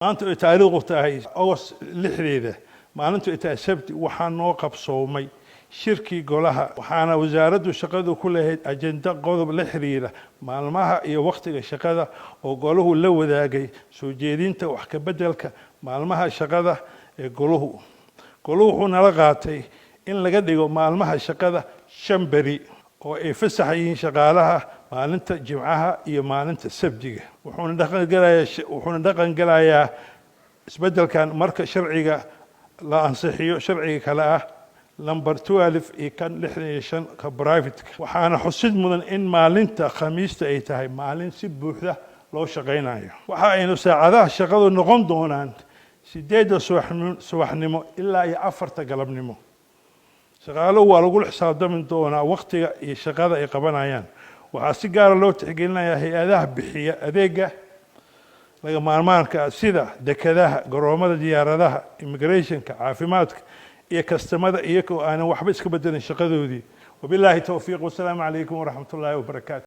Maanta ay taariikhdu tahay Agost 6deeda, maalintu ay tahay Sabti, waxaa noo qabsoomay shirkii golaha. Waxaana wasaaraddu shaqadu ku lahayd ajenda qodob la xiriira maalmaha iyo wakhtiga shaqada, oo golahu la wadaagay soo jeedinta wax ka beddelka maalmaha shaqada ee goluhu. Goluhu wuxuu nala qaatay in laga dhigo maalmaha shaqada 5 beri, oo ay fasax yihiin shaqaalaha maalinta Jimcaha iyo maalinta Sabtiga. Wuxuuna dhaqan gelayaa isbeddelkan marka sharciga la ansixiyo, sharciga kale ah number 12 iyo kan 65 ka private-ka. Waxaana xusid mudan in maalinta Khamiista ay tahay maalin si buuxda loo shaqaynayo. Waxa aynu saacadaha shaqadu noqon doonaan 8da subaxnimo ilaa iyo 4ta galabnimo. Shaqaaluhu waa lagula xisaabtami doonaa wakhtiga iyo shaqada ay qabanayaan. Waxaa si gaara loo tixgelinayaa hay-adaha bixiya adeega laga maarmaanka ah, sida dekadaha, garoomada diyaaradaha, immigrationka, caafimaadka iyo kastamada, iyagoo aanan waxba iska bedelin shaqadoodii. Wabilaahi towfiiq, wasalaamu calaykum waraxmat ullaahi wabarakaatu.